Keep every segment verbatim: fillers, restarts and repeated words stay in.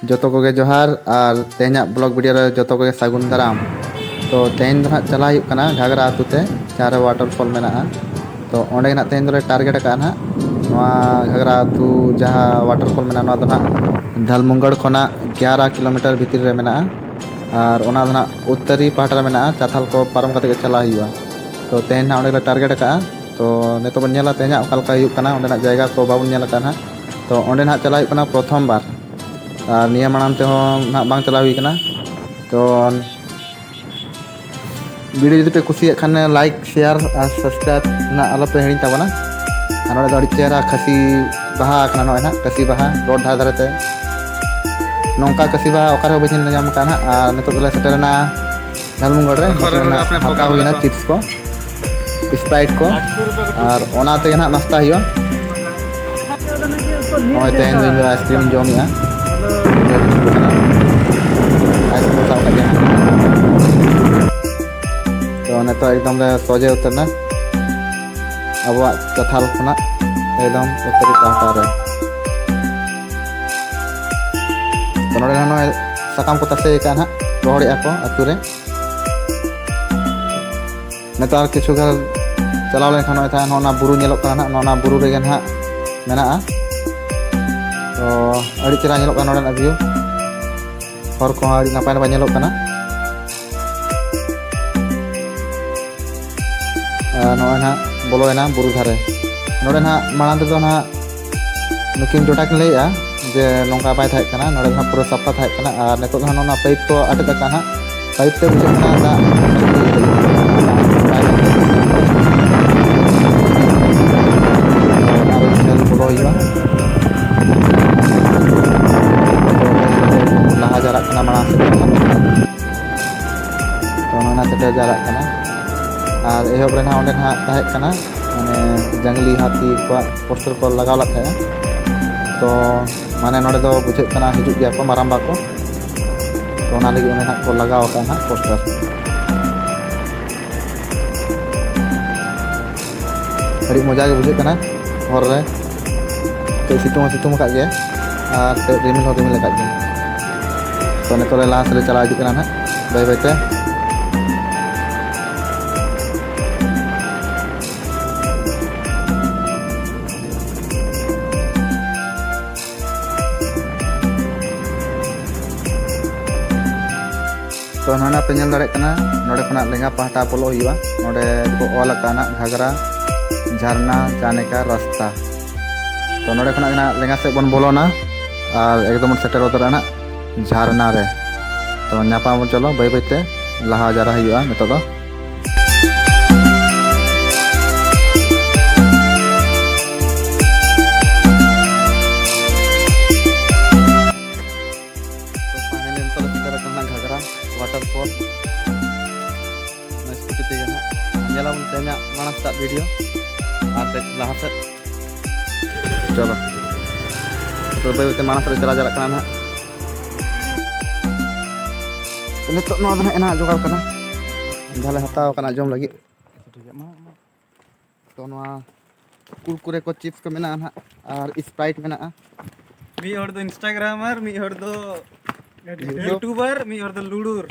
ᱡᱚᱛᱚ ᱠᱚᱜᱮ ᱡᱚᱦᱟᱨ ᱟᱨ ᱛᱮᱦᱮᱧᱟᱜ ᱵᱞᱚᱜ ᱵᱷᱤᱰᱤᱭᱳ ᱨᱮ ᱡᱚᱛᱚ ᱠᱚᱜᱮ ᱥᱟᱹᱜᱩᱱ ᱫᱟᱨᱟᱢ᱾ ᱛᱚ ᱛᱮᱦᱮᱧ ᱫᱚ ᱱᱟᱦᱟᱜ ᱪᱟᱞᱟᱜ ᱦᱩᱭᱩᱜ ᱠᱟᱱᱟ ᱜᱷᱟᱜᱽᱨᱟ ᱟᱹᱛᱩ ᱛᱮ, ᱡᱟᱦᱟᱸ ᱨᱮ ᱣᱟᱴᱟᱨ ᱯᱷᱚᱞ ᱢᱮᱱᱟᱜᱼᱟ᱾ ᱛᱚ ᱚᱸᱰᱮ ᱜᱮ ᱱᱟᱦᱟᱜ ᱛᱮᱦᱮᱧ ᱫᱚᱞᱮ ᱴᱟᱨᱜᱮᱴ ᱟᱠᱟᱫᱼᱟ ᱱᱟᱦᱟᱜ ᱱᱚᱣᱟ ᱜᱷᱟᱜᱽᱨᱟ ᱟᱹᱛᱩ, ᱡᱟᱦᱟᱸ ᱣᱟᱴᱟᱨ ᱯᱷᱚᱞ ᱢᱮᱱᱟᱜᱼᱟ, ᱱᱚᱣᱟ ᱫᱚ ᱱᱟᱦᱟᱜ ᱫᱷᱟᱞᱢᱩᱝᱜᱚᱲ ᱠᱷᱚᱱᱟᱜ ᱜᱮᱭᱟᱨᱟ ᱠᱤᱞᱳᱢᱤᱴᱟᱨ ᱵᱷᱤᱛᱤᱨ ᱨᱮ ᱢᱮᱱᱟᱜᱼᱟ᱾ ᱟᱨ ᱚᱱᱟ ᱫᱚ ᱱᱟᱦᱟᱜ ᱩᱛᱛᱚᱨᱤ ᱯᱟᱦᱴᱟ ᱨᱮ ᱢᱮᱱᱟᱜᱼᱟ, ᱪᱟᱛᱷᱟᱞ ᱠᱚ ᱯᱟᱨᱚᱢ ᱠᱟᱛᱮ ᱜᱮ ᱪᱟᱞᱟᱜ ᱦᱩᱭᱩᱜᱼᱟ᱾ ᱛᱚ ᱛᱮᱦᱮᱧ ᱱᱟᱦᱟᱜ ᱚᱸᱰᱮ ᱞᱮ ᱴᱟᱨᱜᱮᱴ ᱟᱠᱟᱫᱼᱟ᱾ ᱛᱚ ᱱᱤᱛᱚᱜ ᱵᱚᱱ ᱧᱮᱞᱟ ᱛᱮᱦᱮᱧᱟᱜ ᱚᱠᱟ ᱞᱮᱠᱟ ᱦᱩᱭᱩᱜ ᱠᱟᱱᱟ, ᱚᱸᱰᱮᱱᱟᱜ ᱡᱟᱭᱜᱟ ᱠᱚ ᱵᱟᱵᱚᱱ ᱧᱮᱞ ᱟᱠᱟᱫᱼᱟ ᱱᱟᱦᱟᱜ᱾ ᱛᱚ ᱚᱸᱰᱮ ᱱᱟᱦᱟᱜ ᱪᱟᱞᱟᱜ ᱦᱩᱭᱩᱜ ᱠᱟᱱᱟ ᱯᱨᱚᱛᱷᱚᱢ ᱵᱟᱨ᱾ ᱟᱨ ᱱᱤᱭᱟᱹ ᱢᱟᱲᱟᱝ ᱛᱮᱦᱚᱸ ᱱᱟᱦᱟᱜ ᱵᱟᱝ ᱪᱟᱞᱟᱣ ᱦᱩᱭ ᱠᱟᱱᱟ᱾ ᱛᱚ ᱵᱷᱤᱰᱤᱭᱳ ᱡᱩᱫᱤ ᱯᱮ ᱠᱩᱥᱤᱭᱟᱜ ᱠᱷᱟᱱ, ᱞᱟᱭᱤᱠ, ᱥᱮᱭᱟᱨ ᱟᱨ ᱥᱟᱵᱥᱠᱨᱟᱭᱤᱵ ᱨᱮᱱᱟᱜ ᱟᱞᱚ ᱯᱮ ᱦᱤᱲᱤᱧ ᱛᱟᱵᱚᱱᱟ᱾ ᱟᱨ ᱱᱚᱰᱮ ᱫᱚ ᱟᱹᱰᱤ ᱪᱮᱦᱨᱟ ᱠᱷᱟᱹᱥᱤ ᱵᱟᱦᱟ ᱠᱟᱱᱟ, ᱱᱚᱜᱼᱚᱭ ᱱᱟᱦᱟᱜ ᱠᱷᱟᱹᱥᱤ ᱵᱟᱦᱟ ᱨᱳᱰ ᱫᱷᱟᱨᱮ ᱫᱷᱟᱨᱮ ᱛᱮ᱾ ᱱᱚᱝᱠᱟ ᱠᱷᱟᱹᱥᱤ ᱵᱟᱦᱟ ᱚᱠᱟ ᱨᱮᱦᱚᱸ ᱵᱟᱹᱧ ᱧᱮᱞ ᱧᱟᱢ ᱟᱠᱟᱫᱼᱟ ᱱᱟᱦᱟᱜ᱾ ᱟᱨ ᱱᱤᱛᱚᱜ ᱫᱚᱞᱮ ᱥᱮᱴᱮᱨᱮᱱᱟ ᱫᱷᱟᱞᱢᱩᱝᱜᱚᱲ ᱨᱮ᱾ ᱱᱤᱛᱚᱜ ᱱᱟᱦᱟᱜ ᱦᱟᱛᱟᱣ ᱦᱩᱭᱱᱟ ᱪᱤᱯᱥ ᱠᱚ, ᱥᱯᱨᱟᱭᱤᱴ ᱠᱚ, ᱟᱨ ᱚᱱᱟ ᱛᱮᱜᱮ ᱱᱟᱦᱟᱜ ᱱᱟᱥᱛᱟ ᱦᱩᱭᱩᱜᱼᱟ᱾ ᱱᱚᱜᱼᱚᱭ ᱛᱮᱦᱮᱧ ᱫᱚ ᱤᱧ ᱫᱚ ᱟᱭᱤᱥᱠᱨᱤᱢ ᱤᱧ ᱡᱚᱢᱮᱜᱼᱟ᱾ ᱟᱭᱤᱥᱠᱨᱤᱢ ᱠᱚ ᱥᱟᱵ ᱠᱟᱛᱮ ᱱᱟᱦᱟᱜ᱾ ᱛᱚ ᱱᱤᱛᱚᱜ ᱮᱠᱫᱚᱢ ᱞᱮ ᱥᱚᱡᱷᱮ ᱩᱛᱟᱹᱨ ᱮᱱᱟ ᱟᱵᱚᱣᱟᱜ ᱪᱟᱛᱷᱟᱞ ᱠᱷᱚᱱᱟᱜ ᱮᱠᱫᱚᱢ ᱩᱛᱛᱚᱨᱤ ᱯᱟᱦᱴᱟ ᱨᱮ᱾ ᱛᱚ ᱱᱚᱰᱮ ᱱᱟᱦᱟᱜ ᱱᱚᱜᱼᱚᱭ ᱥᱟᱠᱟᱢ ᱠᱚ ᱛᱟᱥᱮ ᱟᱠᱟᱫᱼᱟ ᱱᱟᱦᱟᱜ, ᱨᱚᱦᱚᱲᱮᱫᱼᱟ ᱠᱚ ᱟᱹᱛᱩ ᱨᱮ᱾ ᱱᱮᱛᱟᱨ ᱠᱤᱪᱷᱩ ᱜᱟᱱ ᱪᱟᱞᱟᱣ ᱞᱮᱱᱠᱷᱟᱱ ᱱᱚᱜᱼᱚᱭ ᱛᱟᱦᱮᱸ ᱱᱚᱜᱼᱚ ᱱᱟ ᱵᱩᱨᱩ ᱧᱮᱞᱚᱜ ᱠᱟᱱᱟ ᱱᱟᱦᱟᱜ, ᱱᱚᱜᱼᱚ ᱱᱟ ᱵᱩᱨᱩ ᱨᱮᱜᱮ ᱱᱟᱦᱟᱜ ᱢᱮᱱᱟᱜᱼᱟ᱾ ᱛᱚ ᱟᱹᱰᱤ ᱪᱮᱦᱨᱟ ᱧᱮᱞᱚᱜ ᱠᱟᱱᱟ ᱱᱚᱰᱮᱱᱟᱜ ᱵᱷᱤᱭᱩ᱾ ᱦᱚᱨ ᱠᱚᱦᱚᱸ ᱟᱹᱰᱤ ᱱᱟᱯᱟᱭ ᱱᱟᱯᱟᱭ ᱧᱮᱞᱚᱜ ᱠᱟᱱᱟ᱾ ᱟᱨ ᱱᱚᱜᱼᱚᱭ ᱱᱟᱦᱟᱜ ᱵᱚᱞᱚᱭᱮᱱᱟ ᱵᱩᱨᱩ ᱫᱷᱟᱨᱮ᱾ ᱱᱚᱰᱮ ᱱᱟᱦᱟᱜ ᱢᱟᱲᱟᱝ ᱛᱮᱫᱚ ᱱᱟᱦᱟᱜ ᱱᱩᱠᱤᱱ ᱡᱚᱴᱟ ᱠᱤᱱ ᱞᱟᱹᱭᱮᱜᱼᱟ ᱡᱮ ᱱᱚᱝᱠᱟ ᱵᱟᱭ ᱛᱟᱦᱮᱸ ᱠᱟᱱᱟ, ᱱᱚᱰᱮ ᱫᱚ ᱱᱟᱦᱟᱜ ᱯᱩᱨᱟᱹ ᱥᱟᱯᱷᱟ ᱛᱟᱦᱮᱸ ᱠᱟᱱᱟ᱾ ᱟᱨ ᱱᱤᱛᱚᱜ ᱫᱚ ᱱᱟᱦᱟᱜ ᱱᱚᱣᱟ ᱯᱟᱭᱤᱯ ᱠᱚ ᱟᱴᱮᱫ ᱟᱠᱟᱫᱼᱟ ᱱᱟᱦᱟᱜ, ᱯᱟᱭᱤᱯ ᱛᱮ ᱵᱩᱡᱷᱟᱹᱜ ᱠᱟᱱᱟ ᱫᱟᱜ᱾ ᱟᱨᱚ ᱡᱷᱟᱹᱞ ᱵᱚᱞᱚ ᱦᱩᱭᱩᱜᱼᱟ᱾ ᱞᱟᱦᱟ ᱡᱟᱣᱨᱟᱜ ᱠᱟᱱᱟ ᱢᱟᱲᱟᱝ ᱥᱮᱫ᱾ ᱛᱚ ᱱᱚᱜᱼᱚᱭ ᱱᱟ ᱥᱮᱴᱮᱨ ᱡᱟᱣᱨᱟᱜ ᱠᱟᱱᱟ᱾ ᱟᱨ ᱮᱦᱚᱵ ᱨᱮ ᱱᱟᱦᱟᱜ ᱚᱸᱰᱮ ᱱᱟᱦᱟᱜ ᱛᱟᱦᱮᱸ ᱠᱟᱱᱟ ᱢᱟᱱᱮ ᱡᱟᱝᱞᱤ ᱦᱟᱹᱛᱤ ᱠᱚᱣᱟᱜ ᱯᱳᱥᱴᱟᱨ ᱠᱚ ᱞᱟᱜᱟᱣ ᱞᱮᱫ ᱛᱟᱦᱮᱸᱜᱼᱟ᱾ ᱛᱚ ᱢᱟᱱᱮ ᱱᱚᱰᱮ ᱫᱚ ᱵᱩᱡᱷᱟᱹᱜ ᱠᱟᱱᱟ ᱦᱤᱡᱩᱜ ᱜᱮᱭᱟ ᱠᱚ ᱢᱟᱨᱟᱝᱵᱟ ᱠᱚ᱾ ᱛᱚ ᱚᱱᱟ ᱞᱟᱹᱜᱤᱫ ᱚᱸᱰᱮ ᱱᱟᱦᱟᱜ ᱠᱚ ᱞᱟᱜᱟᱣ ᱟᱠᱟᱫᱼᱟ ᱱᱟᱦᱟᱜ ᱯᱳᱥᱴᱟᱨ᱾ ᱟᱹᱰᱤ ᱢᱚᱡᱟ ᱜᱮ ᱵᱩᱡᱷᱟᱹᱜ ᱠᱟᱱᱟ ᱦᱚᱨ ᱨᱮ᱾ ᱠᱟᱹᱡ ᱥᱤᱛᱩᱝ ᱦᱚᱸ ᱥᱤᱛᱩᱝ ᱟᱠᱟᱫ ᱜᱮᱭᱟ ᱟᱨ ᱠᱟᱹᱡ ᱨᱤᱢᱤᱞ ᱦᱚᱸ ᱨᱤᱢᱤᱞ ᱟᱠᱟᱫ ᱜᱮᱭᱟ᱾ ᱛᱚ, ᱱᱤᱛᱚᱜ ᱞᱮ ᱞᱟᱦᱟ ᱥᱮᱫ ᱞᱮ ᱪᱟᱞᱟᱣ ᱤᱫᱤᱜ ᱠᱟᱱᱟ ᱱᱟᱦᱟᱜ, ᱵᱟᱹᱭ ᱵᱟᱹᱭ ᱛᱮ᱾ ᱛᱚ, ᱱᱚᱰᱮ ᱯᱮ ᱧᱮᱞ ᱫᱟᱲᱮᱭᱟᱜ ᱠᱟᱱᱟ, ᱱᱚᱰᱮ ᱠᱷᱚᱱᱟᱜ ᱞᱮᱸᱜᱟ ᱯᱟᱦᱴᱟ ᱵᱚᱞᱚᱜ ᱦᱩᱭᱩᱜᱼᱟ᱾ ᱱᱚᱰᱮ ᱠᱚ ᱚᱞ ᱟᱠᱟᱫᱼᱟ ᱱᱟᱜ, ᱜᱷᱟᱜᱽᱨᱟ ᱡᱷᱟᱨᱱᱟ ᱡᱟᱱᱮ ᱠᱟ ᱨᱟᱥᱛᱟ᱾ ᱛᱚ, ᱱᱚᱰᱮ ᱠᱷᱚᱱᱟᱜ ᱜᱮ ᱱᱟᱜ ᱞᱮᱸᱜᱟ ᱥᱮᱫ ᱵᱚᱱ ᱵᱚᱞᱚᱱᱟ ᱟᱨ ᱮᱠᱫᱚᱢ ᱵᱚᱱ ᱥᱮᱴᱮᱨ ᱩᱛᱟᱹᱨᱚᱜᱼᱟ ᱱᱟᱜ ᱡᱷᱟᱨᱱᱟ ᱨᱮ᱾ ᱛᱚ, ᱧᱟᱯᱟᱢ ᱵᱚᱱ, ᱪᱚᱞᱚ ᱵᱟᱹᱭ ᱵᱟᱹᱭ ᱛᱮ ᱞᱟᱦᱟ ᱡᱟᱣᱨᱟ ᱦᱩᱭᱩᱜᱼᱟ ᱱᱤᱛᱚᱜ ᱫᱚ᱾ ᱛᱚ, finally ᱱᱤᱛᱚᱜ ᱞᱮ ᱥᱮᱴᱮᱨ ᱟᱠᱟᱱᱟ ᱜᱷᱟᱜᱽᱨᱟ waterfall᱾ ᱚᱱᱟ scooty ᱛᱮᱜᱮ ᱱᱟᱦᱟᱜ ᱧᱮᱞᱟᱵᱚᱱ ᱛᱮᱦᱮᱧᱟᱜ ᱢᱟᱲᱟᱝ ᱥᱮᱫᱟᱜ video᱾ ᱟᱨ ᱠᱟᱹᱡ ᱞᱟᱦᱟ ᱥᱮᱫ ᱪᱚᱞᱚ, ᱛᱚ ᱵᱟᱹᱭ ᱵᱟᱹᱭᱛᱮ ᱢᱟᱲᱟᱝ ᱥᱮᱫ ᱞᱮ ᱪᱟᱞᱟᱣ ᱪᱟᱞᱟᱜ ᱠᱟᱱᱟ ᱱᱟᱦᱟᱜ᱾ ᱱᱤᱛᱚᱜ ᱱᱚᱣᱟ ᱫᱚ ᱱᱟᱦᱟᱜ ᱮᱱᱟᱜ ᱡᱚᱜᱟᱲ ᱠᱟᱱᱟ, ᱡᱟᱦᱟᱸ ᱞᱮ ᱦᱟᱛᱟᱣ ᱠᱟᱱᱟ ᱡᱚᱢ ᱞᱟᱹᱜᱤᱫ᱾ ᱛᱚ ᱱᱚᱣᱟ ᱠᱩᱨᱠᱩᱨᱮ ᱠᱚ, chips ᱠᱚ ᱢᱮᱱᱟᱜᱼᱟ ᱱᱟᱦᱟᱜ, ᱟᱨ Sprite ᱢᱮᱱᱟᱜᱼᱟ᱾ ᱢᱤᱫ ᱦᱚᱲ ᱫᱚ Instagrammer, ᱢᱤᱫ ᱦᱚᱲ ᱫᱚ YouTube᱾ YouTuber, ᱢᱤᱫ ᱦᱚᱲ ᱫᱚ ᱞᱩᱲᱩᱨ᱾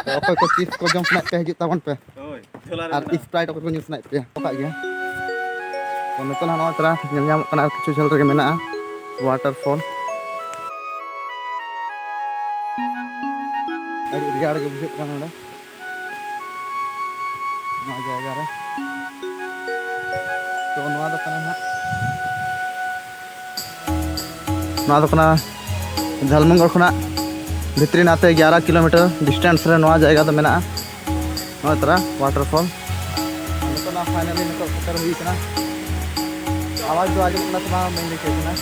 ᱛᱚ ᱚᱠᱚᱭ ᱠᱚ chips ᱠᱚ ᱡᱚᱢ ᱥᱟᱱᱟᱭᱮᱫ ᱯᱮᱭᱟ, ᱦᱤᱡᱩᱜ ᱛᱟᱵᱚᱱ ᱯᱮ᱾ ᱦᱳᱭ, ᱡᱷᱚᱞᱟ ᱨᱮ ᱟᱨ ᱢᱮᱱᱟᱜᱼᱟ᱾ Sprite ᱚᱠᱚᱭ ᱠᱚ ᱧᱩ ᱥᱟᱱᱟᱭᱮᱫ ᱯᱮᱭᱟ, ᱚᱠᱟᱜ ᱜᱮᱭᱟ᱾ ᱛᱚ ᱱᱤᱛᱚᱜ ᱱᱟᱦᱟᱜ ᱱᱚᱣᱟ ᱛᱟᱨᱟ ᱧᱮᱞ ᱧᱟᱢᱚᱜ ᱠᱟᱱᱟ, ᱟᱨ ᱠᱤᱪᱷᱩ ᱡᱷᱟᱹᱞ ᱨᱮᱜᱮ ᱢᱮᱱᱟᱜᱼᱟ waterfall᱾ ᱟᱹᱰᱤ ᱨᱮᱭᱟᱲ ᱜᱮ ᱵᱩᱡᱷᱟᱹᱜ ᱠᱟᱱᱟ ᱱᱚᱰᱮ᱾ ᱱᱚᱣᱟ ᱡᱟᱭᱜᱟ ᱨᱮ᱾ ᱛᱚ ᱱᱚᱣᱟ ᱫᱚ ᱠᱟᱱᱟ ᱱᱟᱦᱟᱜ, ᱱᱚᱣᱟ ᱫᱚ ᱠᱟᱱᱟ ᱡᱷᱟᱞᱢᱩᱝᱜᱚᱲ ᱠᱷᱚᱱᱟᱜ ᱵᱷᱤᱛᱨᱤ ᱱᱟᱛᱮ ᱮᱜᱟᱨᱚ kilometer distance ᱨᱮ ᱱᱚᱣᱟ ᱡᱟᱭᱜᱟ ᱫᱚ ᱢᱮᱱᱟᱜᱼᱟ᱾ ᱱᱚᱜᱼᱚᱭ ᱛᱟᱨᱟ waterfall᱾ ᱱᱤᱛᱚᱜ ᱱᱚᱣᱟ finally ᱱᱤᱛᱚᱜ ᱥᱮᱴᱮᱨ ᱦᱩᱭ ᱠᱟᱱᱟ᱾ ᱟᱣᱟᱡᱽ ᱫᱚ ᱟᱸᱡᱚᱢᱚᱜ ᱠᱟᱱᱟ ᱥᱮ ᱵᱟᱝ ᱵᱟᱹᱧ ᱞᱟᱹᱭ ᱠᱮᱫ ᱠᱟᱱᱟ᱾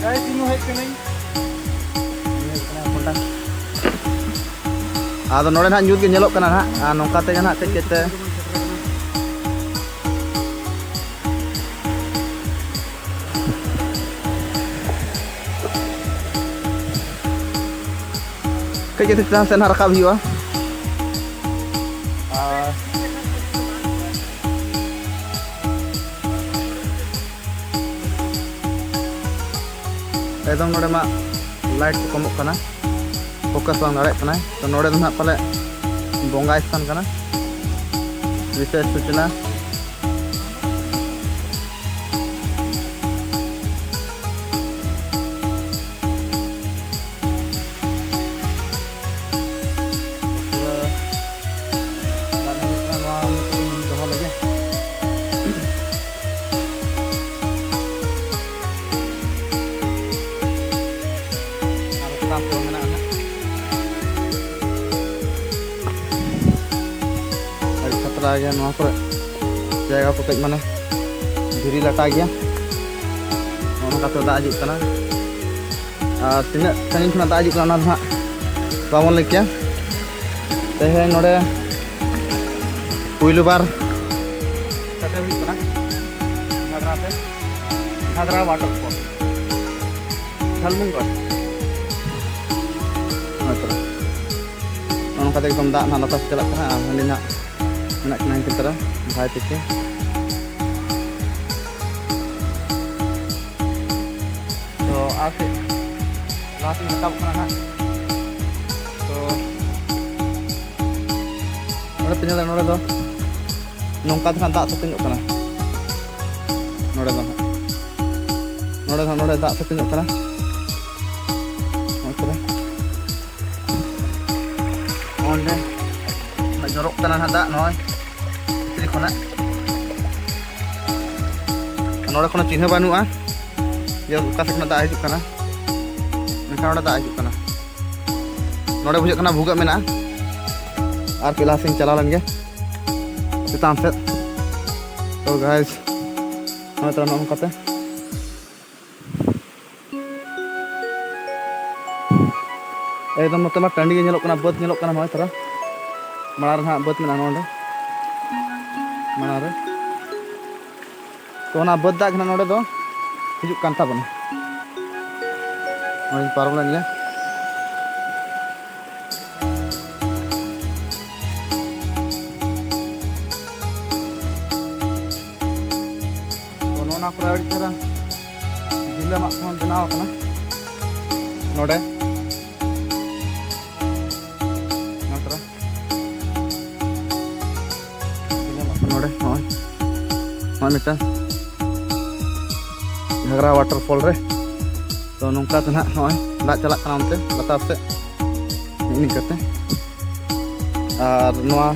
ᱜᱟᱭᱤᱥ, ᱤᱧ ᱦᱚᱸ ᱦᱮᱡ ᱠᱟᱹᱱᱟᱹᱧ᱾ ᱟᱫᱚ ᱱᱚᱰᱮ ᱱᱟᱦᱟᱜ ᱧᱩᱛ ᱜᱮ ᱧᱮᱞᱚᱜ ᱠᱟᱱᱟ ᱱᱟᱦᱟᱜ, ᱟᱨ ᱱᱚᱝᱠᱟ ᱛᱮᱜᱮ ᱱᱟᱦᱟᱜ ᱠᱟᱹᱡ ᱠᱟᱹᱡ ᱛᱮ ᱠᱟᱹᱡ ᱠᱟᱹᱡ ᱛᱮ ᱪᱮᱛᱟᱱ ᱥᱮᱫ ᱱᱟᱦᱟᱜ ᱨᱟᱠᱟᱵ ᱦᱩᱭᱩᱜᱼᱟ᱾ ᱟᱨ ᱮᱠᱫᱚᱢ ᱱᱚᱰᱮ ᱢᱟ ᱞᱟᱭᱤᱴ ᱠᱚ ᱠᱚᱢᱚᱜ ᱠᱟᱱᱟ, ᱯᱷᱳᱠᱟᱥ ᱵᱟᱝ ᱫᱟᱲᱮᱭᱟᱜ ᱠᱟᱱᱟᱭ᱾ ᱛᱚ ᱱᱚᱰᱮ ᱫᱚ ᱱᱟᱦᱟᱜ ᱯᱟᱞᱮ ᱵᱚᱸᱜᱟᱭ ᱥᱛᱷᱟᱱ ᱠᱟᱱᱟ, ᱵᱤᱥᱮᱥ ᱥᱩᱪᱚᱱᱟ᱾ ᱯᱩᱨᱟᱹ ᱫᱟᱜ ᱦᱤᱡᱩᱜ ᱠᱟᱱᱟ, ᱱᱚᱣᱟ ᱫᱚᱦᱚ ᱞᱮᱜᱮ᱾ ᱟᱨ ᱪᱮᱛᱟᱱ ᱥᱮᱫ ᱢᱮᱱᱟᱜᱼᱟ ᱦᱟᱸᱜ᱾ ᱟᱹᱰᱤ ᱠᱷᱟᱛᱨᱟ ᱜᱮᱭᱟ ᱱᱚᱣᱟ ᱠᱚᱨᱮ, ᱡᱟᱭᱜᱟ ᱠᱚ ᱠᱟᱹᱡ ᱢᱟᱱᱮ ᱫᱷᱤᱨᱤ ᱞᱟᱴᱟ ᱜᱮᱭᱟ᱾ ᱱᱚᱜᱼᱚ ᱱᱚᱝᱠᱟ ᱛᱮ ᱫᱟᱜ ᱦᱤᱡᱩᱜ ᱠᱟᱱᱟ᱾ ᱟᱨ ᱛᱤᱱᱟᱹᱜ ᱥᱟᱺᱜᱤᱧ ᱠᱷᱚᱱᱟᱜ ᱫᱟᱜ ᱦᱤᱡᱩᱜ ᱠᱟᱱᱟ, ᱚᱱᱟ ᱫᱚ ᱦᱟᱸᱜ ᱵᱟᱵᱚᱱ ᱞᱟᱹᱭ ᱠᱮᱭᱟ᱾ ᱛᱮᱦᱮᱧ ᱱᱚᱰᱮ ᱯᱩᱭᱞᱩ ᱵᱟᱨ ᱥᱮᱴᱮᱨ ᱦᱩᱭᱩᱜ ᱠᱟᱱᱟ ᱜᱷᱟᱜᱽᱨᱟ ᱛᱮ, ᱜᱷᱟᱜᱽᱨᱟ waterfall, ᱡᱷᱟᱞᱢᱩᱝᱜᱚᱲ᱾ ᱦᱳᱭ ᱛᱚᱵᱮ᱾ ᱱᱚᱜᱼᱚ ᱱᱚᱝᱠᱟ ᱛᱮ ᱮᱠᱫᱚᱢ ᱫᱟᱜ ᱱᱟᱜ ᱞᱟᱛᱟᱨ ᱥᱮᱫ ᱪᱟᱞᱟᱜ ᱠᱟᱱᱟ᱾ ᱟᱨ ᱦᱟᱸᱰᱮ ᱱᱟᱜ ᱢᱮᱱᱟᱜ ᱠᱤᱱᱟ ᱩᱱᱠᱤᱱ ᱛᱟᱨᱟ ᱵᱷᱟᱭ ᱛᱟᱹᱠᱤᱱ᱾ ᱛᱚ ᱟᱨ ᱪᱮᱫ ᱞᱟᱦᱟ ᱥᱮᱫ ᱨᱟᱠᱟᱵᱚᱜ ᱠᱟᱱᱟ ᱱᱟᱜ᱾ ᱛᱚ ᱱᱚᱰᱮ ᱯᱮ ᱧᱮᱞᱟ, ᱱᱚᱰᱮ ᱫᱚ ᱱᱚᱝᱠᱟ ᱛᱮ ᱦᱟᱸᱜ ᱫᱟᱜ ᱥᱮᱛᱮᱧᱚᱜ ᱠᱟᱱᱟ᱾ ᱱᱚᱰᱮ ᱫᱚ ᱦᱟᱸᱜ, ᱱᱚᱰᱮ ᱫᱚ ᱦᱟᱸᱜ, ᱱᱚᱰᱮ ᱫᱟᱜ ᱥᱮᱛᱮᱧᱚᱜ ᱠᱟᱱᱟ᱾ ᱱᱚᱜᱼᱚᱭ ᱛᱚᱵᱮ᱾ ᱚᱸᱰᱮ ᱚᱱᱟ ᱡᱚᱨᱚᱜ ᱠᱟᱱᱟ ᱱᱟᱦᱟᱜ ᱫᱟᱜ ᱱᱚᱜᱼᱚᱭ ᱵᱷᱤᱛᱨᱤ ᱠᱷᱚᱱᱟᱜ᱾ ᱱᱚᱰᱮ ᱠᱷᱚᱱᱟᱜ ᱪᱤᱱᱦᱟᱹ ᱵᱟᱹᱱᱩᱜᱼᱟ ᱡᱮ ᱚᱠᱟ ᱥᱮᱫ ᱠᱷᱚᱱᱟᱜ ᱫᱟᱜ ᱦᱤᱡᱩᱜ ᱠᱟᱱᱟ, ᱢᱮᱱᱠᱷᱟᱱ ᱱᱚᱰᱮ ᱫᱟᱜ ᱦᱤᱡᱩᱜ ᱠᱟᱱᱟ᱾ ᱱᱚᱰᱮ ᱵᱩᱡᱷᱟᱹᱜ ᱠᱟᱱᱟ ᱵᱷᱩᱜᱟᱹᱜ ᱢᱮᱱᱟᱜᱼᱟ, ᱟᱨ ᱠᱟᱹᱡ ᱞᱟᱦᱟ ᱥᱮᱫ ᱤᱧ ᱪᱟᱞᱟᱣ ᱞᱮᱱ ᱜᱮ ᱪᱮᱛᱟᱱ ᱥᱮᱫ᱾ ᱛᱚ guys, ᱱᱚᱜᱼᱚᱭ ᱛᱚ ᱱᱚᱜᱼᱚ ᱱᱚᱝᱠᱟ ᱛᱮ᱾ ᱮᱠᱫᱚᱢ ᱱᱚᱛᱮ ᱢᱟ ᱴᱟᱺᱰᱤ ᱜᱮ ᱧᱮᱞᱚᱜ ᱠᱟᱱᱟ, ᱵᱟᱹᱫᱽ ᱧᱮᱞᱚᱜ ᱠᱟᱱᱟ᱾ ᱱᱚᱜᱼᱚᱭ ᱛᱚᱨᱟ ᱢᱟᱲᱟᱝ ᱨᱮ ᱱᱟᱦᱟᱜ ᱵᱟᱹᱫᱽ ᱢᱮᱱᱟᱜᱼᱟ, ᱱᱚᱰᱮ ᱢᱟᱲᱟᱝ ᱨᱮ᱾ ᱛᱚ ᱚᱱᱟ ᱵᱟᱹᱫᱽ ᱫᱟᱜ ᱜᱮ ᱱᱟᱦᱟᱜ ᱱᱚᱰᱮ ᱫᱚ ᱦᱤᱡᱩᱜ ᱠᱟᱱ ᱛᱟᱵᱚᱱᱟ᱾ ᱱᱚᱜᱼᱚᱭ ᱯᱟᱨᱚᱢ ᱞᱮᱱ ᱜᱮ᱾ ᱛᱚ ᱱᱚᱜᱼᱚ ᱱᱚᱣᱟ ᱠᱚᱨᱮ ᱟᱹᱰᱤ ᱪᱮᱦᱨᱟ ᱰᱷᱤᱞᱟᱹ ᱢᱟᱜ ᱠᱷᱚᱱ ᱵᱮᱱᱟᱣ ᱟᱠᱟᱱᱟ᱾ ᱱᱚᱰᱮ ᱱᱚᱝᱠᱟ ᱱᱚᱰᱮ ᱱᱚᱜᱼᱚᱭ, ᱱᱚᱜᱼᱚᱭ ᱢᱤᱫᱴᱟᱝ ᱜᱷᱟᱜᱽᱨᱟ waterfall ᱨᱮ᱾ ᱛᱚ ᱱᱚᱝᱠᱟ ᱛᱮ ᱱᱟᱦᱟᱜ ᱱᱚᱜᱼᱚᱭ ᱫᱟᱜ ᱪᱟᱞᱟᱜ ᱠᱟᱱᱟ ᱚᱱᱛᱮ ᱞᱟᱛᱟᱨ ᱥᱮᱫ, ᱱᱤᱝᱠᱟᱹᱛᱮ᱾ ᱟᱨ ᱱᱚᱣᱟ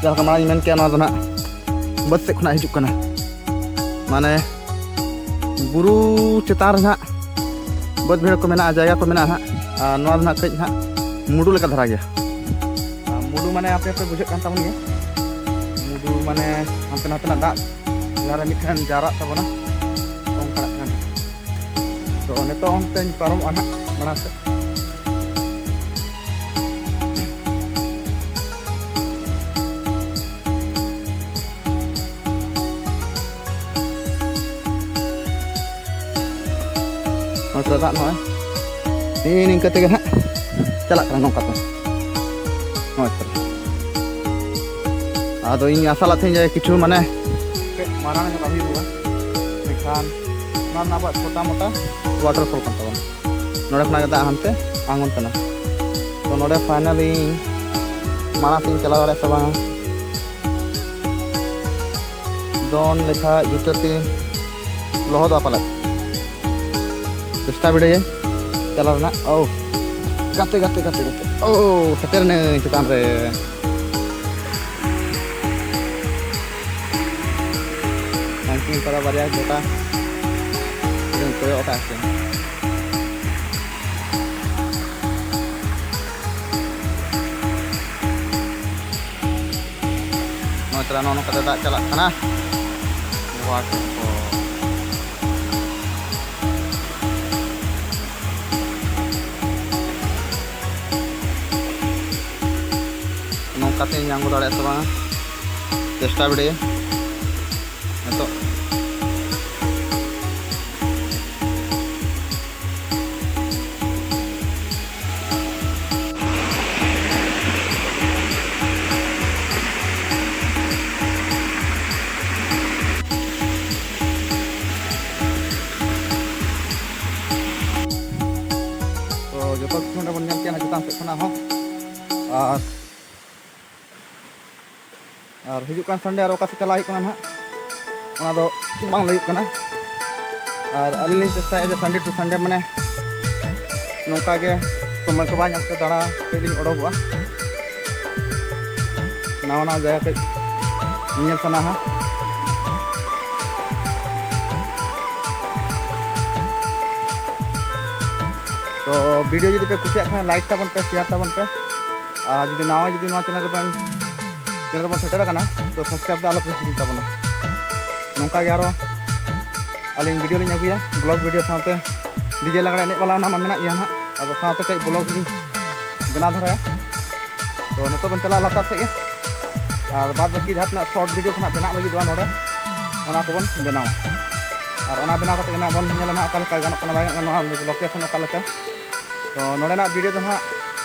ᱡᱟᱦᱟᱸ ᱞᱮᱠᱟ ᱢᱟᱲᱟᱝ ᱤᱧ ᱢᱮᱱ ᱠᱮᱜᱼᱟ, ᱱᱚᱣᱟ ᱫᱚ ᱱᱟᱦᱟᱜ ᱵᱟᱹᱫᱽ ᱥᱮᱫ ᱠᱷᱚᱱᱟᱜ ᱦᱤᱡᱩᱜ ᱠᱟᱱᱟ, ᱢᱟᱱᱮ ᱵᱩᱨᱩ ᱪᱮᱛᱟᱱ ᱨᱮ ᱱᱟᱦᱟᱜ ᱵᱟᱹᱫᱽ ᱵᱟᱹᱭᱦᱟᱹᱲ ᱠᱚ ᱢᱮᱱᱟᱜᱼᱟ, ᱡᱟᱭᱜᱟ ᱠᱚ ᱢᱮᱱᱟᱜᱼᱟ ᱱᱟᱦᱟᱜ᱾ ᱟᱨ ᱱᱚᱣᱟ ᱫᱚ ᱱᱟᱦᱟᱜ ᱠᱟᱹᱡ ᱱᱟᱦᱟᱜ ᱢᱩᱰᱩ ᱞᱮᱠᱟ ᱫᱷᱟᱨᱟ ᱜᱮᱭᱟ᱾ ᱟᱨ ᱢᱩᱰᱩ ᱢᱟᱱᱮ ᱟᱯᱮ ᱯᱮ ᱵᱩᱡᱷᱟᱹᱜ ᱠᱟᱱ ᱛᱟᱵᱚᱱ ᱜᱮᱭᱟ, ᱢᱩᱰᱩ ᱢᱟᱱᱮ ᱦᱟᱱᱛᱮ ᱱᱟᱛᱮᱱᱟᱜ ᱫᱟᱜ ᱡᱟᱦᱟᱸ ᱨᱮ ᱢᱤᱫ ᱴᱷᱮᱱ ᱡᱟᱣᱨᱟᱜ ᱛᱟᱵᱚᱱᱟ, ᱚᱱᱠᱟᱱᱟᱜ ᱠᱟᱱᱟ᱾ ᱛᱚ ᱱᱤᱛᱚᱜ ᱚᱱᱛᱮᱧ ᱯᱟᱨᱚᱢᱚᱜᱼᱟ ᱱᱟᱦᱟᱜ ᱢᱟᱲᱟᱝ ᱥᱮᱫ᱾ ᱱᱚᱛᱮ ᱫᱟᱜ ᱱᱚᱜᱼᱚᱭ ᱱᱤᱝᱠᱟᱹ ᱛᱮᱜᱮ ᱱᱟᱦᱟᱜ ᱪᱟᱞᱟᱜ ᱠᱟᱱᱟ ᱱᱚᱝᱠᱟ ᱛᱮ᱾ ᱱᱚᱜᱼᱚᱭ ᱛᱚ᱾ ᱟᱫᱚ ᱤᱧ ᱟᱥᱟ ᱞᱮᱫ ᱛᱟᱦᱮᱸᱧ ᱡᱮ ᱠᱤᱪᱷᱩ ᱢᱟᱱᱮ ᱠᱟᱹᱡ ᱢᱟᱨᱟᱝ ᱧᱚᱜ ᱦᱩᱭᱩᱜᱼᱟ, ᱢᱮᱱᱠᱷᱟᱱ ᱱᱚᱣᱟ ᱨᱮᱱᱟᱜ ᱟᱵᱚᱣᱟᱜ ᱪᱷᱳᱴᱟ ᱢᱳᱴᱟ waterfall ᱠᱟᱱ ᱛᱟᱵᱚᱱᱟ᱾ ᱱᱚᱰᱮ ᱠᱷᱚᱱᱟᱜ ᱜᱮ ᱫᱟᱜ ᱦᱟᱱᱛᱮ ᱟᱬᱜᱚᱱ ᱠᱟᱱᱟ᱾ ᱛᱚ ᱱᱚᱰᱮ finally ᱢᱟᱲᱟᱝ ᱥᱮᱫ ᱤᱧ ᱪᱟᱞᱟᱣ ᱫᱟᱲᱮᱭᱟᱜᱼᱟ ᱥᱮ ᱵᱟᱝ, ᱫᱚᱱ ᱞᱮᱠᱷᱟᱡ ᱡᱩᱛᱟᱹ ᱛᱤ ᱞᱚᱦᱚᱫᱚᱜᱼᱟ ᱯᱟᱞᱮᱫ᱾ ᱪᱮᱥᱴᱟ ᱵᱤᱰᱟᱹᱭᱟᱹᱧ ᱪᱟᱞᱟᱣ ᱨᱮᱱᱟᱜ᱾ ᱳ, ᱜᱟᱛᱮ, ᱜᱟᱛᱮ, ᱜᱟᱛᱮ, ᱜᱟᱛᱮ᱾ ᱳ, ᱥᱮᱴᱮᱨ ᱮᱱᱟᱹᱧ ᱪᱮᱛᱟᱱ ᱨᱮ᱾ ᱦᱟᱱᱠᱤᱱ ᱛᱟᱨᱟ ᱵᱟᱨᱭᱟ ᱜᱚᱴᱟ ᱠᱚᱭᱚᱜ ᱟᱠᱟᱫ ᱠᱤᱱ᱾ ᱱᱚᱜᱼᱚᱭ ᱛᱟᱨᱟ ᱱᱚᱜᱼᱚ ᱱᱚᱝᱠᱟ ᱛᱮ ᱫᱟᱜ ᱪᱟᱞᱟᱜ ᱠᱟᱱᱟ᱾ Waterfall᱾ ᱱᱚᱝᱠᱟ ᱛᱮᱧ ᱟᱬᱜᱚ ᱫᱟᱲᱮᱭᱟᱜᱼᱟ ᱥᱮ ᱵᱟᱝᱟ, ᱪᱮᱥᱴᱟ ᱵᱤᱰᱟᱹᱭᱟ ᱱᱤᱛᱚᱜ᱾ ᱡᱚᱛᱚ ᱠᱤᱪᱷᱩ ᱱᱚᱰᱮ ᱵᱚᱱ ᱧᱮᱞ ᱠᱮᱜᱼᱟ ᱪᱮᱛᱟᱱ ᱥᱮᱫ ᱠᱷᱚᱱᱟᱜ ᱦᱚᱸ᱾ ᱟᱨ ᱟᱨ ᱦᱤᱡᱩᱜ ᱠᱟᱱ ᱥᱟᱱᱰᱮ ᱟᱨ ᱚᱠᱟ ᱥᱮᱫ ᱪᱟᱞᱟᱣ ᱦᱩᱭᱩᱜ ᱠᱟᱱᱟ ᱱᱟᱦᱟᱜ, ᱚᱱᱟ ᱫᱚ ᱵᱟᱝ ᱞᱟᱹᱭᱚᱜ ᱠᱟᱱᱟ᱾ ᱟᱨ ᱟᱹᱞᱤᱧ ᱞᱤᱧ ᱪᱮᱥᱴᱟᱭᱟ ᱡᱮ ᱥᱟᱱᱰᱮ ᱴᱩ ᱥᱟᱱᱰᱮ ᱢᱟᱱᱮ ᱱᱚᱝᱠᱟ ᱜᱮ ᱥᱚᱢᱚᱭ ᱠᱚ ᱵᱟᱭ ᱧᱟᱢ ᱠᱟᱛᱮ ᱫᱟᱬᱟ ᱠᱟᱹᱡ ᱞᱤᱧ ᱚᱰᱚᱠᱚᱜᱼᱟ᱾ ᱱᱟᱣᱟ ᱱᱟᱣᱟ ᱡᱟᱭᱜᱟ ᱠᱟᱹᱡ ᱧᱮᱞ ᱥᱟᱱᱟ ᱦᱟᱸᱜ᱾ ᱛᱚ ᱵᱷᱤᱰᱤᱭᱳ ᱡᱩᱫᱤ ᱯᱮ ᱠᱩᱥᱤᱭᱟᱜ ᱠᱷᱟᱱ ᱞᱟᱭᱤᱠ ᱛᱟᱵᱚᱱ ᱯᱮ, ᱥᱮᱭᱟᱨ ᱛᱟᱵᱚᱱ ᱯᱮ᱾ ᱟᱨ ᱡᱩᱫᱤ ᱱᱟᱣᱟ ᱡᱩᱫᱤ ᱱᱚᱣᱟ ᱪᱮᱱᱮᱞ ᱨᱮᱵᱮᱱ ᱪᱮᱱᱮᱞ ᱨᱮᱵᱚᱱ ᱥᱮᱴᱮᱨ ᱟᱠᱟᱱᱟ, ᱛᱚ ᱥᱟᱵᱥᱠᱨᱟᱭᱤᱵ ᱫᱚ ᱟᱞᱚᱯᱮ ᱦᱤᱲᱤᱧ ᱛᱟᱵᱚᱱᱟ᱾ ᱱᱚᱝᱠᱟ ᱜᱮ ᱟᱨᱚ ᱟᱹᱞᱤᱧ ᱵᱷᱤᱰᱤᱭᱳ ᱞᱤᱧ ᱟᱹᱜᱩᱭᱟ, ᱵᱞᱚᱜ ᱵᱷᱤᱰᱤᱭᱳ ᱥᱟᱶᱛᱮ ᱰᱤᱡᱮ ᱞᱟᱜᱽᱲᱮ ᱮᱱᱮᱡ ᱵᱟᱞᱟ ᱚᱱᱟ ᱢᱟ ᱢᱮᱱᱟᱜ ᱜᱮᱭᱟ ᱱᱟᱦᱟᱜ, ᱟᱫᱚ ᱥᱟᱶᱛᱮ ᱠᱟᱹᱡ ᱵᱞᱚᱜ ᱞᱤᱧ ᱵᱮᱱᱟᱣ ᱫᱷᱟᱨᱟᱭᱟ᱾ ᱛᱚ ᱱᱤᱛᱚᱜ ᱵᱚᱱ ᱪᱟᱞᱟᱜᱼᱟ ᱞᱟᱛᱟᱨ ᱥᱮᱫ ᱜᱮ, ᱟᱨ ᱵᱟᱫ ᱵᱟᱹᱠᱤ ᱡᱟᱦᱟᱸ ᱛᱤᱱᱟᱹᱜ ᱥᱚᱨᱴ ᱵᱷᱤᱰᱤᱭᱳ ᱠᱷᱚᱱᱟᱜ ᱵᱮᱱᱟᱜ ᱞᱟᱹᱜᱤᱫᱚᱜᱼᱟ ᱱᱚᱰᱮ, ᱚᱱᱟ ᱠᱚᱵᱚᱱ ᱵᱮᱱᱟᱣᱟ᱾ ᱟᱨ ᱚᱱᱟ ᱵᱮᱱᱟᱣ ᱠᱟᱛᱮ ᱜᱮ ᱱᱟᱦᱟᱜ ᱵᱚᱱ ᱧᱮᱞᱟ ᱱᱟᱦᱟᱜ ᱚᱠᱟ ᱞᱮᱠᱟ ᱜᱟᱱᱚᱜ ᱠᱟᱱᱟ ᱵᱟᱭ ᱜᱟᱱᱚᱜ ᱠᱟᱱᱟ, ᱱᱚᱣᱟ ᱞᱳᱠᱮᱥᱚᱱ ᱚᱠᱟ ᱞᱮᱠᱟ᱾ ᱛᱚ ᱱᱚᱰᱮᱱᱟᱜ ᱵᱷᱤᱰᱤᱭᱳ ᱫᱚ ᱱᱟᱦᱟᱜ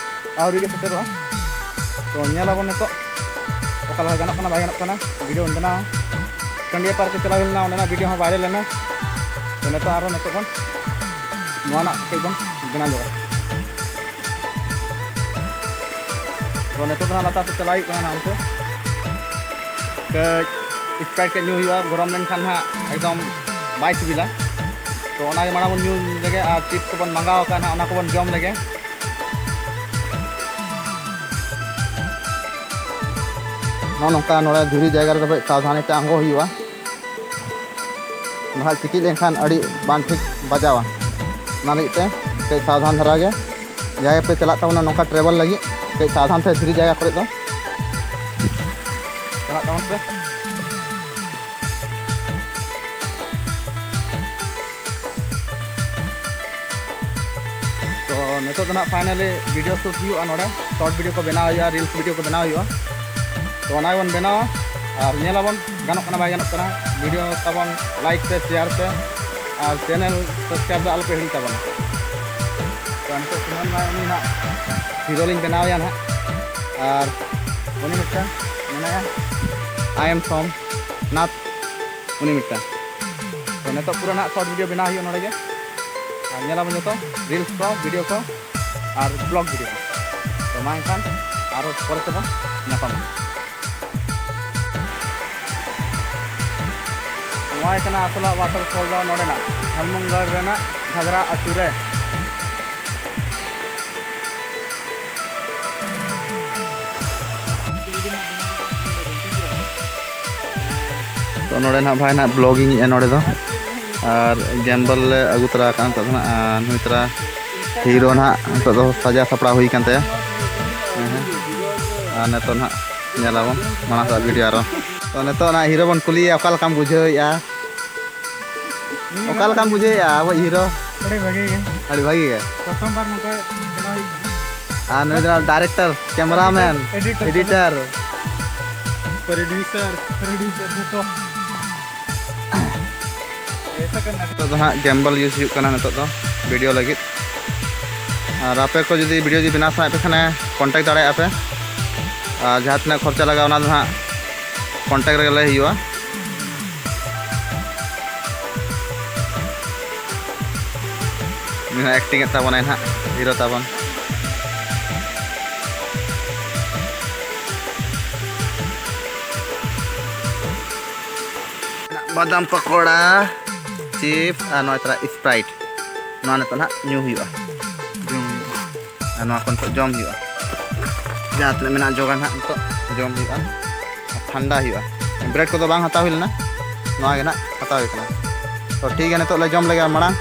ᱟᱹᱣᱨᱤ ᱜᱮ ᱥᱮᱴᱮᱨᱚᱜᱼᱟ᱾ ᱛᱚ ᱧᱮᱞ ᱟᱵᱚᱱ ᱱᱤᱛᱚᱜ ᱚᱠᱟ ᱞᱮᱠᱟ ᱜᱟᱱᱚᱜ ᱠᱟᱱᱟ ᱵᱟᱭ ᱜᱟᱱᱚᱜ ᱠᱟᱱᱟ, ᱵᱷᱤᱰᱤᱭᱳ ᱵᱚᱱ ᱵᱮᱱᱟᱣᱟ᱾ ᱠᱟᱹᱱᱰᱤᱭᱟ ᱯᱟᱨᱠ ᱨᱮ ᱪᱟᱞᱟᱣ ᱦᱩᱭ ᱞᱮᱱᱟ, ᱚᱸᱰᱮᱱᱟᱜ ᱵᱷᱤᱰᱤᱭᱳ ᱦᱚᱸ ᱵᱟᱭᱨᱟᱞ ᱞᱮᱱᱟ᱾ ᱛᱚ ᱱᱤᱛᱚᱜ ᱟᱨᱦᱚᱸ ᱱᱤᱛᱚᱜ ᱵᱚᱱ ᱱᱚᱣᱟ ᱨᱮᱱᱟᱜ ᱠᱟᱹᱡ ᱵᱚᱱ ᱵᱮᱱᱟᱣ ᱧᱚᱜᱟ᱾ ᱛᱚ ᱱᱤᱛᱚᱜ ᱫᱚ ᱦᱟᱸᱜ ᱞᱟᱛᱟᱨ ᱥᱮᱫ ᱪᱟᱞᱟᱣ ᱦᱩᱭᱩᱜ ᱠᱟᱱᱟ ᱱᱟᱦᱟᱜ ᱚᱱᱛᱮ᱾ ᱠᱟᱹᱡ ᱥᱯᱨᱟᱭᱤᱴ ᱠᱟᱹᱡ ᱧᱩ ᱦᱩᱭᱩᱜᱼᱟ, ᱜᱚᱨᱚᱢ ᱞᱮᱱᱠᱷᱟᱱ ᱦᱟᱸᱜ ᱮᱠᱫᱚᱢ ᱵᱟᱭ ᱥᱤᱵᱤᱞᱟ᱾ ᱛᱚ ᱚᱱᱟᱜᱮ ᱢᱟᱲᱟᱝ ᱵᱚᱱ ᱧᱩ ᱞᱮᱜᱮ ᱟᱨ ᱪᱤᱯᱥ ᱠᱚᱵᱚᱱ ᱢᱟᱸᱜᱟᱣ ᱟᱠᱟᱫ ᱦᱟᱸᱜ, ᱚᱱᱟ ᱠᱚᱵᱚᱱ ᱡᱚᱢ ᱞᱮᱜᱮ᱾ ᱱᱚᱜᱼᱚ ᱱᱚᱝᱠᱟ ᱱᱚᱰᱮ ᱫᱷᱤᱨᱤ ᱡᱟᱭᱜᱟ ᱨᱮᱫᱚ ᱠᱟᱹᱡ ᱥᱟᱵᱫᱷᱟᱱᱤ ᱛᱮ ᱟᱬᱜᱚ ᱦᱩᱭᱩᱜᱼᱟ᱾ ᱵᱟᱠᱷᱟᱡ ᱪᱤᱠᱤᱡ ᱞᱮᱱᱠᱷᱟᱱ ᱟᱹᱰᱤ ᱵᱟᱝ ᱴᱷᱤᱠ ᱵᱟᱡᱟᱣᱟ᱾ ᱚᱱᱟ ᱞᱟᱹᱜᱤᱫ ᱛᱮ ᱠᱟᱹᱡ ᱥᱟᱵᱫᱷᱟᱱ ᱫᱷᱟᱨᱟ ᱜᱮ ᱡᱟᱦᱟᱸᱭ ᱯᱮ ᱪᱟᱞᱟᱜ ᱛᱟᱵᱚᱱᱟ ᱱᱚᱝᱠᱟ ᱴᱨᱟᱵᱷᱮᱞ ᱞᱟᱹᱜᱤᱫ, ᱠᱟᱹᱡ ᱥᱟᱵᱫᱷᱟᱱ ᱛᱮ ᱫᱷᱤᱨᱤ ᱡᱟᱭᱜᱟ ᱠᱚᱨᱮ ᱫᱚ ᱪᱟᱞᱟᱜ ᱛᱟᱵᱚᱱ ᱯᱮ᱾ ᱛᱚ ᱱᱤᱛᱚᱜ ᱫᱚ ᱱᱟᱜ ᱯᱷᱟᱭᱱᱟᱞᱤ ᱵᱷᱤᱰᱤᱭᱳ ᱥᱩᱴ ᱦᱩᱭᱩᱜᱼᱟ, ᱱᱚᱰᱮ ᱥᱚᱨᱴ ᱵᱷᱤᱰᱤᱭᱳ ᱠᱚ ᱵᱮᱱᱟᱣ ᱦᱩᱭᱩᱜᱼᱟ, ᱨᱤᱞᱥ ᱵᱷᱤᱰᱤᱭᱳ ᱠᱚ ᱵᱮᱱᱟᱣ ᱦᱩᱭᱩᱜᱼᱟ᱾ ᱛᱚ ᱚᱱᱟ ᱜᱮᱵᱚᱱ ᱵᱮᱱᱟᱣᱟ ᱟᱨ ᱧᱮᱞᱟᱵᱚᱱ ᱜᱟᱱᱚᱜ ᱠᱟᱱᱟ ᱵᱟᱭ ᱜᱟᱱᱚᱜ ᱠᱟᱱᱟ᱾ ᱵᱷᱤᱰᱤᱭᱳ ᱛᱟᱵᱚᱱ ᱞᱟᱭᱤᱠ ᱯᱮ, ᱥᱮᱭᱟᱨ ᱯᱮ ᱟᱨ ᱪᱮᱱᱮᱞ ᱥᱟᱵᱥᱠᱨᱟᱭᱤᱵ ᱫᱚ ᱟᱞᱚᱯᱮ ᱦᱤᱲᱤᱧ ᱛᱟᱵᱚᱱᱟ᱾ ᱛᱚ ᱱᱤᱛᱚᱜ ᱥᱩᱢᱟᱱ ᱵᱷᱟᱭ ᱩᱱᱤ ᱱᱟᱜ ᱦᱤᱨᱳ ᱞᱤᱧ ᱵᱮᱱᱟᱣᱮᱭᱟ ᱱᱟᱜ, ᱟᱨ ᱩᱱᱤ ᱢᱤᱫᱴᱟᱝ ᱢᱮᱱᱟᱭᱟ I am Somnath, ᱩᱱᱤ ᱢᱤᱫᱴᱟᱝ᱾ ᱛᱚ ᱱᱤᱛᱚᱜ ᱯᱩᱨᱟᱹ ᱱᱟᱜ ᱥᱚᱨᱴ ᱵᱷᱤᱰᱤᱭᱳ ᱵᱮᱱᱟᱣ ᱦᱩᱭᱩᱜᱼᱟ ᱱᱚᱰᱮ ᱜᱮ, ᱟᱨ ᱧᱮᱞᱟᱵᱚᱱ ᱡᱚᱛᱚ ᱨᱤᱞᱥ ᱠᱚ, ᱵᱷᱤᱰᱤᱭᱳ ᱠᱚ᱾ ᱟᱨ ᱵᱞᱚᱜ ᱵᱷᱤᱰᱤᱭᱳ ᱦᱚᱸ᱾ ᱛᱚ ᱢᱟ ᱮᱱᱠᱷᱟᱱ ᱟᱨᱚ ᱯᱚᱨᱮ ᱛᱮᱵᱚᱱ ᱧᱟᱯᱟᱢᱟ᱾ ᱱᱚᱣᱟ ᱠᱟᱱᱟ ᱟᱥᱚᱞᱟᱜ ᱣᱟᱴᱟᱨ ᱯᱷᱚᱞ ᱫᱚ ᱱᱚᱰᱮᱱᱟᱜ ᱦᱟᱞᱢᱩᱝᱜᱟᱲ ᱨᱮᱱᱟᱜ ᱜᱷᱟᱜᱽᱨᱟ ᱟᱹᱛᱩ ᱨᱮ᱾ ᱛᱚ ᱱᱚᱰᱮ ᱱᱟᱦᱟᱜ ᱵᱷᱟᱭ ᱱᱟᱦᱟᱜ ᱵᱞᱚᱜᱤᱝ ᱮᱫᱼᱟ ᱱᱚᱰᱮ ᱫᱚ᱾ ᱟᱨ ᱜᱮᱢᱵᱚᱞ ᱞᱮ ᱟᱹᱜᱩ ᱛᱚᱨᱟ ᱟᱠᱟᱫᱼᱟ ᱱᱤᱛᱚᱜ ᱫᱚ ᱱᱟᱦᱟᱜ᱾ ᱟᱨ ᱱᱩᱭ ᱛᱚᱨᱟ ᱦᱤᱨᱳ ᱱᱟᱦᱟᱜ ᱱᱤᱛᱚᱜ ᱫᱚ ᱥᱟᱡᱟᱣ ᱥᱟᱯᱲᱟᱣ ᱦᱩᱭ ᱟᱠᱟᱱ ᱛᱟᱭᱟ᱾ ᱦᱮᱸ, ᱦᱮᱸ᱾ ᱟᱨ ᱱᱤᱛᱚᱜ ᱱᱟᱦᱟᱜ ᱧᱮᱞᱟᱵᱚᱱ ᱢᱟᱲᱟᱝ ᱥᱮᱫ ᱵᱷᱤᱰᱤᱭᱳ ᱟᱨᱚ᱾ ᱛᱚ ᱱᱤᱛᱚᱜ ᱱᱟᱦᱟᱜ ᱦᱤᱨᱳ ᱵᱚᱱ ᱠᱩᱞᱤᱭᱮᱭᱟ, ᱚᱠᱟ ᱞᱮᱠᱟᱢ ᱵᱩᱡᱷᱟᱹᱣᱮᱫᱼᱟ? ᱚᱠᱟ ᱞᱮᱠᱟᱢ ᱵᱩᱡᱷᱟᱹᱣᱮᱫᱼᱟ ᱟᱵᱚ ᱦᱤᱨᱳ? ᱟᱹᱰᱤ ᱵᱷᱟᱹᱜᱤ ᱜᱮ᱾ ᱟᱹᱰᱤ ᱵᱷᱟᱹᱜᱤ ᱜᱮ᱾ ᱯᱨᱚᱛᱷᱚᱢ ᱵᱟᱨ ᱱᱚᱝᱠᱟ ᱵᱮᱱᱟᱣ ᱦᱩᱭᱩᱜ ᱠᱟᱱᱟ᱾ ᱟᱨ ᱱᱩᱭ ᱫᱚ director, cameraman, editor. Editor. Producer. Producer ᱡᱚᱛᱚ᱾ ᱱᱤᱛᱚᱜ ᱫᱚ ᱦᱟᱸᱜ ᱜᱮᱢᱵᱚᱞ ᱤᱭᱩᱡᱽ ᱦᱩᱭᱩᱜ ᱠᱟᱱᱟ ᱱᱤᱛᱚᱜ ᱫᱚ ᱵᱷᱤᱰᱤᱭᱳ ᱞᱟᱹᱜᱤᱫ᱾ ᱟᱨ ᱟᱯᱮ ᱠᱚ ᱡᱩᱫᱤ ᱵᱷᱤᱰᱤᱭᱳ ᱡᱩᱫᱤ ᱵᱮᱱᱟᱣ ᱥᱟᱱᱟᱭᱮᱫ ᱯᱮ ᱠᱷᱟᱱ ᱠᱚᱱᱴᱟᱠᱴ ᱫᱟᱲᱮᱭᱟᱜᱼᱟ ᱯᱮ᱾ ᱟᱨ ᱡᱟᱦᱟᱸ ᱛᱤᱱᱟᱹᱜ ᱠᱷᱚᱨᱪᱟ ᱞᱟᱜᱟᱜᱼᱟ ᱚᱱᱟ ᱫᱚ ᱦᱟᱸᱜ ᱠᱚᱱᱴᱟᱠᱴ ᱨᱮᱜᱮ ᱞᱟᱹᱭ ᱦᱩᱭᱩᱜᱼᱟ᱾ ᱩᱱᱤ ᱦᱚᱸ ᱮᱠᱴᱤᱝ ᱮᱫ ᱛᱟᱵᱚᱱᱟᱭ ᱱᱟᱦᱟᱜ, ᱦᱤᱨᱳ ᱛᱟᱵᱚᱱ᱾ ᱵᱟᱫᱟᱢ ᱯᱟᱠᱚᱲᱟ, ᱪᱤᱯᱥ ᱟᱨ ᱱᱚᱣᱟ ᱛᱚᱨᱟ ᱥᱯᱨᱟᱭᱤᱴ, ᱱᱚᱣᱟ ᱱᱤᱛᱚᱜ ᱱᱟᱦᱟᱜ ᱧᱩ ᱦᱩᱭᱩᱜᱼᱟ, ᱡᱚᱢ ᱦᱩᱭᱩᱜᱼᱟ᱾ ᱟᱨ ᱱᱚᱣᱟ ᱠᱚ ᱱᱤᱛᱚᱜ ᱡᱚᱢ ᱦᱩᱭᱩᱜᱼᱟ᱾ ᱡᱟᱦᱟᱸ ᱛᱤᱱᱟᱹᱜ ᱢᱮᱱᱟᱜᱼᱟ ᱡᱚᱜᱟᱲ ᱱᱟᱦᱟᱜ ᱱᱤᱛᱚᱜ ᱡᱚᱢ ᱦᱩᱭᱩᱜᱼᱟ᱾ ᱴᱷᱟᱱᱰᱟ ᱦᱩᱭᱩᱜᱼᱟ᱾ ᱵᱨᱮᱰ ᱠᱚᱫᱚ ᱵᱟᱝ ᱦᱟᱛᱟᱣ ᱦᱩᱭ ᱞᱮᱱᱟ, ᱱᱚᱣᱟ ᱜᱮ ᱱᱟᱦᱟᱜ ᱦᱟᱛᱟᱣ ᱦᱩᱭ ᱠᱟᱱᱟ᱾ ᱛᱚ ᱴᱷᱤᱠ ᱜᱮᱭᱟ, ᱱᱤᱛᱚᱜ ᱞᱮ ᱡᱚᱢ ᱞᱮᱜᱮ ᱢᱟᱲᱟᱝ᱾